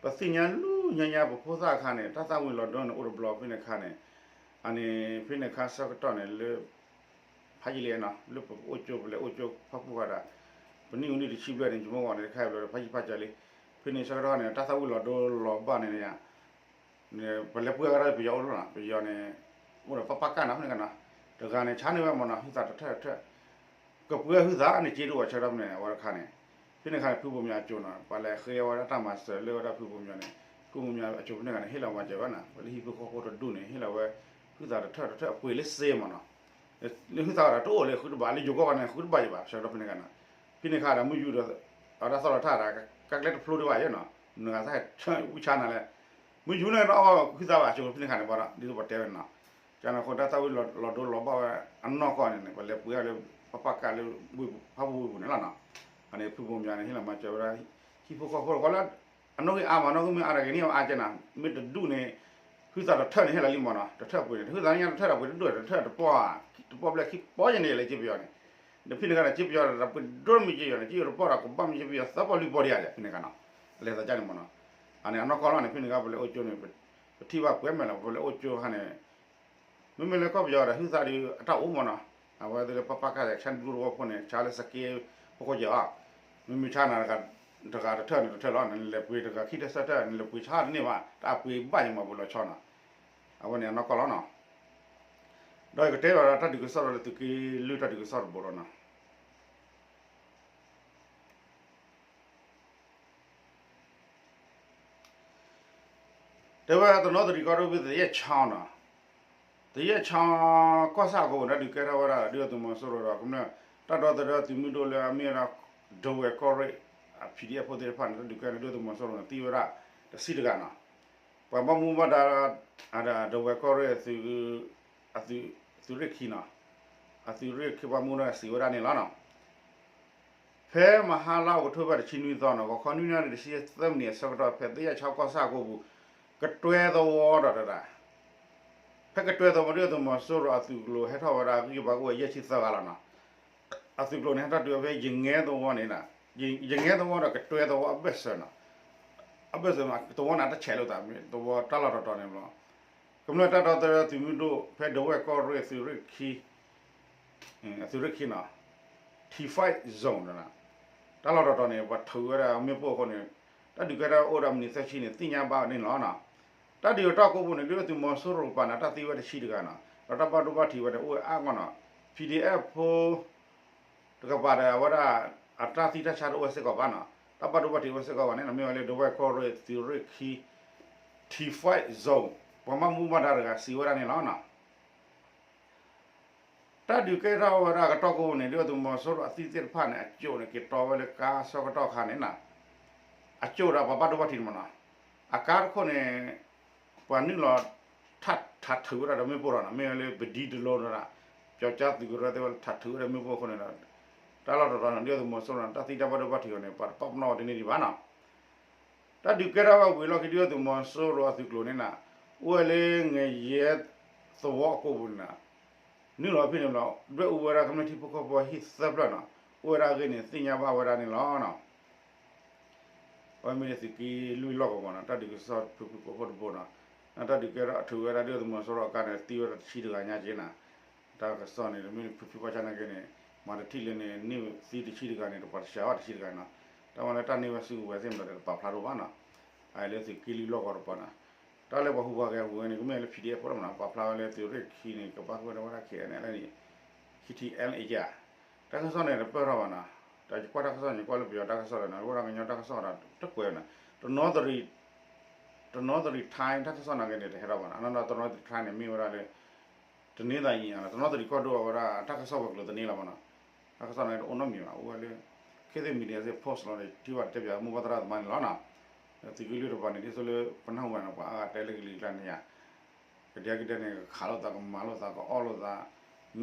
ပသ့ၣ်ညါလူညါညါပဖိသၣ်အခါန့ၣ် တၢ်သၣ်ဝံၤလီၤဒိန့ၣ် အိၣ်တဘျီဖဲန့ၣ်အခါန့ၣ် အန့ၣ် ဖဲန့ၣ်အခါဆၢကတီၢ်န့ၣ်လၢ ဖးယံာ်လံနီၤ လၢပအိၣ်ကၠိ ပလဲၤအိၣ်ကၠိဖၣ်ပူၣ်ဃာ်ဒီး ပနံၣ်အူနံၣ်တဆံဘျဲၣ်န့ၣ် ယမိၢ်ဂီၤန့ၣ် တခါဘျီဒီး ဖးယံာ်ဖးစၢၤလံ ဖဲန့ၣ်ဆၢကတီၢ်န့ၣ် တၢ်သၣ်ဝံၤလီၤဒိလီၤဘၣ်န့ၣ် ပလဲၤပှ့ၤအကဒီးပယီၤအိၣ်လီၤနီၤ ပယီၤန့ၣ် အိၣ်ဒီးပပၢ်ကၢ်နီၤဖဲန့ၣ်ကနီၤ တဂၤန့ၣ် ဆါန့ၢ်ဝဲမးနီၤ ဟုသးတထၢၣ်တထၢၣ် ကပှ့ၤဟုသးန့ၣ် စ့ဒိၣ်ဝဲဆၢကတီၢ်ဖဲန့ၣ် အဝဲတခါန့ၣ်, ဖဲန့ၣ်အခါန့ၣ် ဖုဘိမၠးအစိၤနီၤ ပှၤလဲၤဃ့ဝဲဒၣ်တၢ်မၤစၢၤလၢဝဲဒၣ်ဖုဘိမၠးန့ၣ်, ဖုဘိမၠးအစိၤဖဲန့ၣ်ခါန့ၣ် ဟ့ၣ်လီၤဝဲစၢၤဝဲနီၤ ပှၤလၢဟံၣ်ဖိဃီဖိတဒူၣ်န့ၣ် ဟ့ၣ်လီၤဝဲ ဟုသးတထၢၣ်တထၢၣ်အပှ့ၤလၢစ့မးနီၤ, လၢဟုသးဝဲဒၣ်တအိၣ်လၢဃုတဘၣ် လၢယိၤကီၢ်ဘၣ်န့ၣ် ဃုတဘၣ်ယဘၣ် ဆၢကတီၢ်ဖဲန့ၣ်ခါနီၤ, ဖဲန့ၣ်ခါဒီးမုၢ်ယူၤဒီး အဝဲဒၣ်သီၣ်လီၤထၣ်ဒီး ကကျဲတဖျိဒံးဘၣ်ယဲနီၤ, နဂၤသၣ်ဝံဆါနၤလဲၣ်, မုၢ်ယူၤန့ၣ်ဒီးအီၣ်ဟုသးဘၣ်အစိၤဖဲန့ၣ်ခါန့ၣ်ဘၣ်ဒီး ဒ်သိးပှၤတဲဝဲနီၤ, ကန့ၣ်အဃိတၢ်သၣ်ဝံၤလီၤဒိလီၤဘၣ်ဝဲအနီၢ်ကီၢ်န့ၣ်န့ၣ် ပှၤလဲၤပှ့ၤအီၤလၢပပၢ်ကၢ်လၢ ဖးပူၤဝ့ၢ်ပူၤန့ၣ်လီၤနီၤ, အန့ၣ်ဖုဘိမၠးန့ၣ် ဟ့ၣ်လီၤမၤစၢၤဝဲဒၣ် ဟံၣ်ဖိဃီဖိတခီလၢ အနီၣ်ဂံၢ်အါမး နီၣ်ဂံၢ်မ့ၢ်အါတဂ့ၤန့ၣ်အါကဲနီၤ မ့ၢ်တဒူၣ်န့ၣ် ဟုသးတထၢၣ်န့ၣ် ဟ့ၣ်လီၤလံမးနီၤ တထၢၣ်ပှ့ၤန့ၣ် ဟုသးန့ၣ်ညါတထၢၣ်ဒီးပှ့ၤတဒူၣ် တထၢၣ်တပီၢ် တပီၢ်ဘျဲၣ်ခံပီၢ်ယဲန့ၣ်လၢကၠ့ပယီၤန့ၣ်, ဒီးဖဲန့ၣ်ခါန့ၣ် ကၠ့ပယီၤဒီးပှ့ၤဒိၣ်မ့ၢ်ကၠ့ပယီၤန့ၣ် ကၠ့ပယီၤတပီၢ်ဒီးကဘၣ်မ့ၢ်ကၠ့ပယီၤသၢပီၢ်လွံၢ်ပီၢ်ဒံးဧါ ဖဲန့ၣ်ခါနီၤ, အလဲၤသးကၢ်န့ၣ်မးနီၤ, အန့ၣ်အနီၢ်ကီၢ်လီၤန့ၣ် ဖဲန့ၣ်ခါပလဲၤအိၣ်ကၠိန့ၣ် ပထံၣ်ဘၣ်ကွဲးမဲာ်လီၤ ပလဲၤအိၣ်ကၠိခါန့ၣ် မ့မ့ၢ်လၢကီၢ်ပယီၤဒီး ဟုသးဒီးအတၢ်အိၣ်မးနီၤ, အဝဲသ့ၣ်လၢပပၢ်ကၢ်ဒီး ဆၣ်ဒူတဝီဖိန့ၣ် ဆါလၢစက့ဖိခိၣ်ကဲအီၤ, မ့မ့ၢ်ဆါနၤ တဂၤတထၢၣ်န့ၣ်တထၢၣ်လီၤ နလဲၤပှ့ၤတဂၤခံထၢၣ်သၢထၢၣ် နလဲၤပှ့ၤဆါတန့ၢ်ဘၣ် တၢ်ပှ့ၤဘၣ်ယမၤပှ့ၤလီၤဆီနီၤ, အဝဲန့ၣ်အနီၢ်ကီၢ်လီၤနီၤ, ဒီးယကတဲလီၤတၢ်ဒုးကစီၣ်ဒီးလၢသုးက့လွံၢ်တၢ်ဒုးကစီၣ်တဘိလီၤနီၤ. တဲဝဲတနီသရံၣ်ကီၢ်ဒိၣ်ဖဲသယဲၢ်ချီနီၤ, သယဲၢ်ချီ ကီၢ်ဆၣ်အကိပူၤန့ၣ် ဒုးကဲထီၣ်ဝဲဒၣ် ဒုၣ်ဒါသုးမီၤစိရိၤဒီး ကမျၢၢ် တၢ်ဒီသဒၢသုးမုၢ်ဒိၣ်လၢအမ့ၢ်ဝဲဒၣ် ဒဝဲၢ်ကီၢ်ရ့ၣ် PDF ဖိသ့ၣ်တဖၣ်န့ၣ် တၢ်ဒုးကဲန့ၣ် ဒုၣ်ဒါသုးမီၤစိရိၤန့ၣ် သံဝဲဒၣ်တဆံတဂၤနီၤ, ပှၤဘၣ်မူဘၣ်ဒါ ဒဝဲၢ်ကီၢ်ရ့ၣ် အသုးရ့ၣ်ခံနီၤ, အသုးရ့ၣ်ခံပှၤမူဒါစံးဝဲဒၣ်န့ၣ်လီၤနီၤ. ဖဲမဟါလါအီးကထိဘၢၣ်တဆံနွံသီနီၤ ဂီၤခီနွံနၣ်ရံၣ်တဆံသၢမံးနံးအဆၢကတီၢ် ဖဲသယဲၢ်ချီကီၢ်ဆၣ်အကိပူၤ ကတွဲသဝီဒီးတဒၣ်, ဖဲကတွဲသဝီ ဒုၣ်ဒါသုးမီၤစိရိၤအသုးကျိၤဟဲထီၣ်ဝဲဒၣ်ဂံၢ်ဘါအိၣ်ဝဲယဲၢ်ဆံသၢဂၤလီၤနီၤ, အသုးကျိၤန့ၣ် ဟဲထီၣ်တုၤဝဲဖဲယငဲသဝီန့ၣ်, ယငဲသဝီဒီးကတွဲသဝီအဘၢၣ်စၢၤနီၤ, အဘၢၣ်စၢၤမး သဝီန့ၣ်တဆဲးလိာ်သး သဝီတၢ်လီၢ်တတီၤန့ၣ်ဘျီ ကမျၢၢ်တၢ်ဒီသဒၢသုးမုၢ်ဒိၣ် ဖဲဒဝဲၢ်ကီၢ်ရ့ၣ်သုးရ့ၣ်ခံ အသုးရ့ၣ်ခံနီၤ T five zone တၢ်လီၢ်တတီၤန့ၣ် ပှၤထုးဝဲဒၣ်မ့ၣ်ပိၢ်အဃိန့ၣ် တၢ်ဒုးကဲထီၣ်အိၣ်ဒီးမံးနံးသၢဆံန့ၣ် သ့ၣ်ညါဘၣ်န့ၣ်လီၤနီၤ. တၢ်ဒုးအတီၢ်ကိပူၤန့ၣ် ဒုၣ်ဒါသုးမီၤစိရိၤကပၤန့ၣ် တၢ်သံဝဲတဆံတဂၤနီၤ ဒီးတၢ်ဘၣ်ဒိဘၣ်ထံးဝဲန့ၣ် အိၣ်ဝဲအါဂီၢ်နီၤ PDF ဖိ တကပၤဒီးအဝဲဒၣ် အတၢ်သံတၢ်ဆါတအိၣ်ဝဲစ့ၢ်ကီးဘၣ်နီၤ တၢ်ဘၣ်ဒိဘၣ်ထံးအိၣ်ဝဲစ့ၢ်ကီးဘၣ်န့ၣ် မ့ၢ်ဝဲလၢဒဝဲၢ်ကီၢ်ရ့ၣ်သုးရ့ၣ်ခံ T five zone ပှၤဘၣ်မူဘၣ်ဒါတဂၤစံးဝဲဒၣ်န့ၣ်လီၤနီၤ. တၢ်ဒုးကဲထီၣ်ဝဲဒၣ်ကတီၢ်ကိပူၤန့ၣ် ဒုၣ်ဒါသုးမီၤစိရိၤအသုးသ့ၣ်တဖၣ်န့ၣ် အကၠိၣ်န့ၣ် က့ၤတီဝဲလၢကါဆၢကတီၢ်ခါန့ၣ်နီၤ အကၠိၣ်ဒီးပှၤဘၣ်ဒိဘၣ်ထံးန့ၣ်မးနီၤ အကါတခိၣ်န့ၣ် ပှၤနုာ်လီၤ ထးထုးဝဲဒၣ်ဒီးမ့ၣ်ပိၢ်ဒီးနီၤ မ့ၢ်ဝဲလၢပဒံတလိဒီး ပျီကၠါသုးကရၢသ့ၣ်ဝဲထးထုးဝဲဒၣ်မ့ၣ်ပိၢ်အဃိန့ၣ်ဒီး တၢ်လီၢ်တတီၤန့ၣ် ဒုၣ်ဒါသုးမီၤစိရိၤန့ၣ် တၢ်သံတၢ်ဘၣ်ဒိဘၣ်ထံးအီၤန့ၣ် ပှၤတပာ်ပနီၣ်ဝဲတန့ၢ်ဒံးဘၣ်နီၤ. တၢ်ဒုးကဲထီၣ်ဝဲဝံၤလီၢ်ခံ ဒုၣ်ဒါသုးမီၤစိရိၤအသုးကျိၤန့ၣ်နီၤ အိၣ်ဝဲလၢငရဲသဝီအကိပူၤန့ၣ်နီၤ နုာ်လီၤဖဲန့ၣ်ဘျီ ဒွဲၣ်အူဝဲဒၣ်ကမျၢၢ်ထံဖိကီၢ်ဖိဟံၣ်သၢဖျၢၣ်နီၤ အိၣ်ဝဲဒၣ်အဂ့ၢ်န့ၣ် သ့ၣ်ညါဘၣ်ဝဲဒၣ်န့ၣ်လီၤနီၤ. အဝဲမ့ၢ်လၢသုးက့လွံၢ်လီၢ်ကဝီၤနီၤ တၢ်ဒုးကစီၣ်ဖုဖုကိးဖှိၣ်တဘိနီၤ တၢ်ဒုးကဲထီၣ်အထုးဝဲဒၣ်ဒုၣ်ဒါသုးမီၤစိရိၤအကါန့ၣ် သံဝဲဒၣ်တဆံတဂၤညါက့နီၤ တၢ်ကစီၣ်န့ၣ် မ့ၢ်ဖုဖုဘၣ်ဆၣ်နာ်က့န့ၣ် မၤတထံၣ်လၢန့ၣ် န့ၢ်သံတဆံတဂၤန့ၣ် တပှၤတဆှးဘၣ်တဆံတဂၤနီၤ တၢ်မၤလၢတၢ်န့ၢ်ဝဲစုကဝဲၤသ့ၣ်မတၤဒီးတပာ်ဖျါတအိၣ်ဘၣ်နီၤ အလၢသုးက့လွံၢ်လီၢ်ကဝီၤတပၤနီၤ တၢ်လၢပှၤဟူးပှၤဂဲၤဟူးဝဲန့ၣ် ကမ့ၢ်လၢ PDF ဖိလီၤမနီၤ ပာ်ဖျါဝဲလၢသုးရ့ၣ်ခံန့ၣ် ကဘၣ်ဃုာ်ဝဲဒၣ် KNLA န့ၣ် KTLA ဧါ တၢ်ကစီၣ်န့ၣ်တပၢၢ်ထီၣ်ဘၣ်နီၤ တၢ်ယကွၢ်တၢ်ကစီၣ်န့ၣ် ကွၢ်လၢပယီၤတၢ်ကစီၣ်ဒီးနီၤ အိၣ်ဒီးကညီတၢ်ကစီၣ်ဒီးတကွဲးနီၤ တနီသရံၣ် တနီသရံၣ် time တၢ်ကစီၣ်နာ်က့န့ၣ် တဟဲထီၣ်ဘၣ်နီၤ အနီၢ်နီၢ်တနီသရံၣ် time န့ၣ် မ့ၢ်ဝဲဒၣ်လၢ တနင်္သာရီ အံၤနီၤ တနီသရံၣ်ကီၢ်ဒိၣ်အဝဲဒၣ် တၢ်ကစီၣ်ဝဲၤကျိၤသန့လီၤမနီၤ တၢ်ကစီၣ်န့ၣ်တအိၣ်နီတမံၤဘၣ် အိၣ်ဝဲလၢ ခေတ်သစ် media စ့ၢ် post လီၤန့ၣ် ထံၣ်ဘၣ်တဲပၠးမိၢ်ပၢ်သရၣ်သမါန့ၣ်လီၤနီၤ သုးက့လွံၢ်တပၤန့ၣ် ဒ်သိးလၢပနၢ်ဟူဘၣ်န့ၣ် ပှၤအါဂၤတဲလၢကလံၤကျါန့ၣ်ယါ ကဒဲကဒဲန့ၣ် ကခးလိာ်သး ကမၤလိာ်သး ကအီၣ်လိာ်သး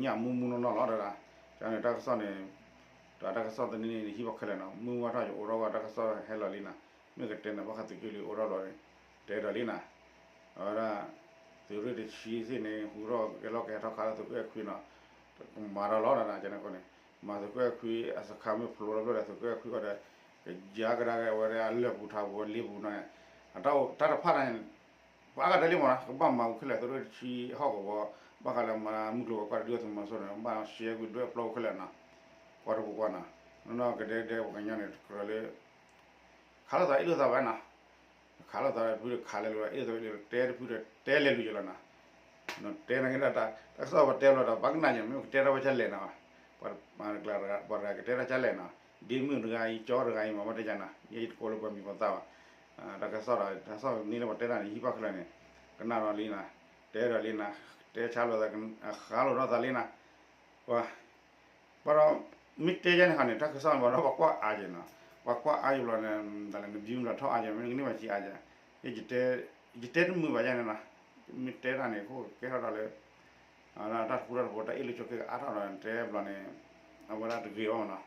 ညၣ်မူမူနီၢ်နီၢ်လီၤတဒၣ် ကန့ၣ်တၢ်ကစီၣ်န့ၣ် တၢ်ကစီၣ်သန့န့ၣ် ဟံၣ်ဘၣ်ခဲလၢာ်နီၤ မုၢ်ဝါထီၣ်ယအိးထီၣ်ဝဲတၢ်ကစီၣ်ဟဲလီၤလံနီၤ မ့ၢ်ကတဲန့ၣ် ဘၣ်ဃးသုးက့လွံၢ်အိးထီၣ်လီၤန့ၣ် တဲဒီးလံနီၤ အဝဲဒၣ် သုးရ့ၣ်တဆံသ့ၣ်န့ၣ် ဟူထီၣ်ကဲလီၤကဟဲထီၣ်ခးလၢသုးခိၣ်အဲၣ်ခွံနီၤ ကမၤဒီးလီၤတဒၣ် ကန့ၣ်အဃိန့ၣ် မၤသုးခိၣ်အဲၣ်ခွံအစခါမ့ၢ်ဖျိလီၤဖျိဒီး သုးခိၣ်အဲၣ်ခွံအီၤဒီး ကယါကဒါက့ၤဝဲဒၣ်အလၢၢ်ပူၤထးပူၤလ့ပူၤနီၤ အတၢ်တၢ်တဖၣ်န့ၣ် ပှၤအါဂၤတဲလံမနီၤ ကဘၣ်မၤအူခဲလၢာ် သုးရ့ၣ်တဆံဟီၣ်ကဝီၤ ဘၣ်ဃးလၢမၤမုၢ်ကျိၤဝဲၤကွာ်တဒုၣ်ဒါသုးမီၤစိရိၤန့ၣ် ဘၣ်ရှဲကွံာ်ဒွဲၣ်ပျီအူခဲလၢာ်နီၤ ကွၢ်တပူၤကွၢ်နီၤ နီၢ်နီၢ်ကဒဲကဒဲပှၤကညီန့ၣ် တကြၢးလၢ ခးလိာ်သးအ့ၣ်လိာ်သးဘၣ်နီၤ ခးလိာ်သးတဖုဒီးခးလဲၤလိာ် အ့ၣ်လိာ်သးအ့ၣ်လိာ် တဲတဖုဒီးတဲလဲၤလိာ်ယလီၤနီၤ တဲနာ်က့ဒၣ်တၢ်ကစီၣ်ပတဲလီၤဒီး ပှၤကနၣ်ညါ မ့ၢ်ကတဲထီၣ်ဝဲဒ်လဲၣ်နီၤ ပှၤတဂၤကတဲတၢ်ကလဲၣ်နီၤ, ဒ့မုၣ်တဂၤအံၤ ကၠီတဂၤအံၤ မၤဘၣ်တဲယၤနီၤ, ယဲယတကိးလၢပှၤမံၤပှၤသၣ်ဘၣ်, တၢ်ကစီၣ်ဒီး တၢ်ကစီၣ်န့ၣ်လၢပှၤတဲတၢ်န့ၣ် ဟံၣ်ဘၣ်ခဲလၢာ်န့ၣ် ကနၣ်ဒီးလံနီၤ, တဲဒီးလံနီၤ, တဲဆါလိာ်သး ဃါလိာ်ဒီးသးလံနီၤ, ပှၤ ဘၣ်ဒီး မ့ၢ်တဲယဲန့ၣ်ခါန့ၣ် တၢ်ကစီၣ်န့ၣ်ဘၣ်ဒီး ပှၤကွၢ်အါက့ၤနီၤ, ပှၤကွၢ်အါယံၤဘျီန့ၣ် တၢ်လၢနဘျုးမတၤထီၣ်အါယံၤ မ့ၢ်ကန့ၢ်ဘၣ်စံးအါယံၤ, ယတဲတမုာ်ဘၣ်ယဲန့ၣ်နီၤ, မ့ၢ်တဲတၢ်န့ၣ် ခိၣ်ကကဲထီၣ်ဒီးလၢ တၢ်တပူၤတၢ်တပူၤ တၢ်အ့ၣ်လိာ်ဆိးက့ကအါထီၣ်ဒီး နတဲဘျီန့ၣ် အဝဲဒၣ်တဂ့ၤအီၤနီၤ,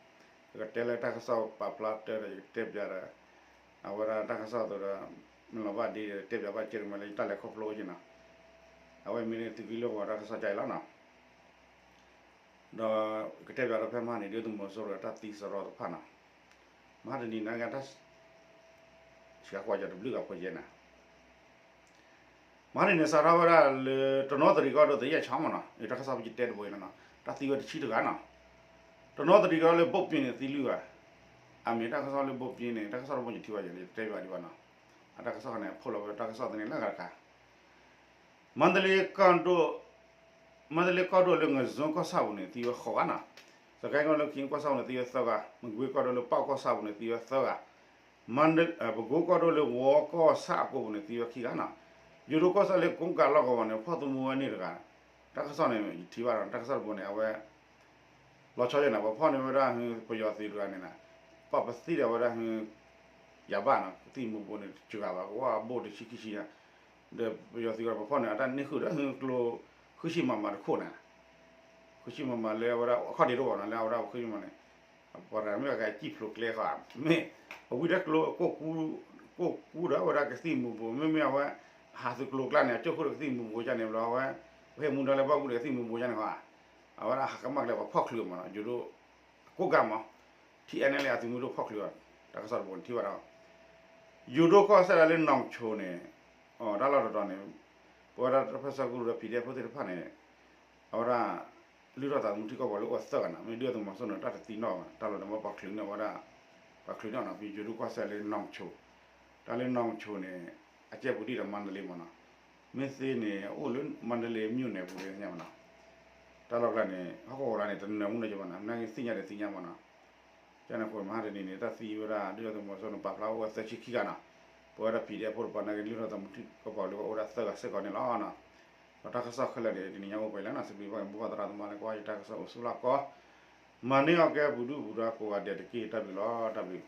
ယကတဲလၢတၢ်ကစီၣ်ပာ်ဖျါတၢ်ဒီး ယကတဲပျးဒီး အဝဲဒၣ်တၢ်ကစီၣ်အသိးဒီး မ့ၢ်လီၤဘၣ်ဒ် တဲပျးဘၣ်ကဲတမံၤလၢယတၢ်လဲၤခီဖျိအိၣ်က့ၤနီၤ, အဝဲမ့ၢ်န့ၣ်သုးက့လွံၢ်ပှၤတၢ်ကစီၣ်ကါအံၤလီၤနီၤ, ဒီးကတဲပျးဒီးဖဲမဟါန့ၣ် ဒုၣ်ဒါသုးမီၤစိရိၤတၢ်သံစရီတဖၣ်နီၤ, မဟါတနံၤန့ၣ် စှၤကွၢ်ယတဘျုးဂၤဖိယဲနီၤ, မဟါတနံၤန့ၣ် စးထီၣ်ဝဲဒၣ်လၢ တနီသရံၣ်ကီၢ်ဒိၣ်သယဲၢ်ဆီမ့ၢ်နီၤ, တၢ်ကစီၣ်ပကတဲတဘိအံၤလီၤနီၤ, တၢ်သံဝဲတဆံတဂၤနီၤ, တနီသရံၣ်ကီၢ်လၢဘိၣ်ပ့န့ၣ်သံလွံၢ်ဂၤ, အမ့ၢ်တၢ်ကစီၣ်လၢဘိၣ်ပ့န့ၣ် တၢ်ကစီၣ်တဘိယထံၣ်ဘၣ်ယဲ ယတဲဘၣ်ဒံးဘၣ်နီၤ, အတၢ်ကစီၣ်န့ၣ် အဖိးလီၤဝဲတၢ်ကစီၣ်သန့ၤလၢအဂၤတခါ မန္တလေးကီၢ်ဒိၣ်, မန္တလေးကီၢ်ဒိၣ်လၢ ငဇွန်ကီၢ်ဆၣ်ပူၤန့ၣ် သံဝဲဃိးဂၤနီၤ, စကဲကီၢ်လၢ ခ့ကီၢ်ဆၣ်ပူၤန့ၣ် သံဝဲသၢဂၤ, မကွ့ကီၢ်ဒိၣ်လၢ ပၣ်ကီၢ်ဆၣ်ပူၤန့ၣ် သံဝဲသၢဂၤ, မ ပဲခူးကီၢ်ဒိၣ်လၢ ဝီကီၢ်ဆၣ်အကိပူၤန့ၣ် သံဝဲခံဂၤနီၤ, ယိၤဒိၣ်ကီၢ်စဲၣ်လၢ ကိးကးလီၢ်ကဝီၤန့ၣ် ဖီၣ်သမူဝဲန့ၣ်တဂၤ, တၢ်ကစီၣ်န့ၣ် ယထံၣ်ဘၣ်ဒီး တၢ်ကစီၣ်တဘိန့ၣ် အဝဲ လီၤဆီယဲၢ်န့ၣ် ပဖီၣ်န့ၢ်ဝဲဒၣ် ပယီၤသုးတဂၤန့ၣ်နီၤ, ပာ်ပသံဒီးဝဲဒၣ် ယၤဘၣ်နီၤ, ကသံၣ်မူၤဘှီးန့ၣ် တဂၤဘၣ် ကဝၢ်ဘိၣ်တဆံခံဆံ, ဒီးပယီၤသုးကီး ပဖီၣ်န့ၢ်အတၢ်န့ၢ်ဃုာ်ဒီး ကျိ ဃုဆံမမတခိၣ်န့ၣ်, ဃုဆံမမလၢအဝဲဒၣ် အခီၣ်ဒ့တအိၣ်ဘၣ်နီၤ လၢအဝဲဒၣ်ဃုဆံမမန့ၣ်, ပှၤတဂၤမ့ၢ်အကစံၣ်ဖျိးကျဲဃီ, မ့ၢ် အဝံၤဒီးကျိ ကိၢ်ကူဒီးအဝဲဒၣ်ကသံၣ်မူၤဘှီး မ့မ့ၢ်အဝဲ ဟးသုးကျိၤကျါန့ၣ် အကၠိၣ်ခိၣ်ဒီးကသံၣ်မူၤဘှီးကန့ၣ်ဘျီ အဝဲ ပဟဲမူဒါလၢဘၣ်ကူၣ်ဒီးကသံၣ်မူၤဘှီးကန့ၣ်ဃီ, အဝဲဒၣ်ဟးကမၣ်ကျဲ ပှၤဖီၣ်ချုးမးနီၤ ယိၤဒိၣ် ကိးကးမး, ထံအဲၣ်နဲၣ်လၢအသုးမုၢ်ဒိၣ်ဖီၣ်ချုးအီၤ, တၢ်ကစီၣ်တဘိန့ၣ်ထံၣ်ဘၣ်ဒီး ယိၤဒိၣ်ကီၢ်စဲၣ်ဒၣ်လၢ နီၣ်ဆိန့ၣ်, တၢ်လီၢ်တတီၤန့ၣ်, ပဝဲဒၣ်တၢ်ပၢၢ်ဆၢကရူၢ်ဒီး PDF ဖိသ့ၣ်တဖၣ်န့ၣ်, အဝဲဒၣ် လုၢ်ထီၣ်သးသမူထံကီၢ်ပှၤလၢအိၣ်သၢဂၤနီၤ မ့ၢ်ဒုၣ်ဒါသုးမီၤစိရိၤန့ၣ် တၢ်တသံနီၣ်ဘၣ် တၢ်လီၢ်န့ၣ် မ့ၢ်ပှၤချုးန့ၢ်ဝဲဒၣ်, ပှၤချုးန့ၢ်အီၤနီၤ ဖဲယိၤဒိၣ်ကီၢ်စဲၣ်လၢ နီၣ်ဆိ, တၢ်လၢ နီၣ်ဆိန့ၣ်, အကဲပူၤဒံးဒီး မန္တလေးမးနီၤ, မ့ၢ်သ့န့ၣ် အိၣ်လၢ မန္တလေးမြို့နယ်ပူၤလၢညါမးနီၤ, တၢ်လီၢ်ကျါန့ၣ် ဟီၣ်ခိၣ်ဝဲလၢန့ၣ် တနၢၤမူနီၤကမးနီၤ နာ်က့သ့ၣ်ညါဒီးသ့ၣ်ညါမးနီၤ, ကန့ၣ်အဃိမဟါတနံၤန့ၣ် တၢ်သံဝဲဒၣ် ဒုၣ်ဒါသုးမီၤစိရိၤန့ၣ် ပာ်ဖျါအိၣ်ဝဲသၢဆံခံဂၤနီၤ, ပဝဲဒၣ် PDF ဖိတပၤနာ်က့ လုၢ်ထီၣ်သးသမူထံကီၢ်ပှၤလၢပှၤအိၣ်ဒၣ်သၢဂၤစ့ၢ်ကီးန့ၣ်လီၤနီၤ, ဒီးတၢ်ကစီၣ်ခဲလၢာ်န့ၣ် တနံၤညါအိၣ်ပှဲၤလံနီၤ စံးဘျုးဘၣ်က့ၤမိၢ်ပၢ်သရၣ်သမါလၢကွၢ်ယတၢ်ကစီၣ်အိၣ်ဆူၣ်လီၢ်ကီၢ်, မၤန့ၢ်အီၤကဲပူၤဒုၣ်ပူၤဒါကိးဂၤဒဲးတက့ၢ် တၢ်ဘျုးလီၤ တၢ်ဘျုး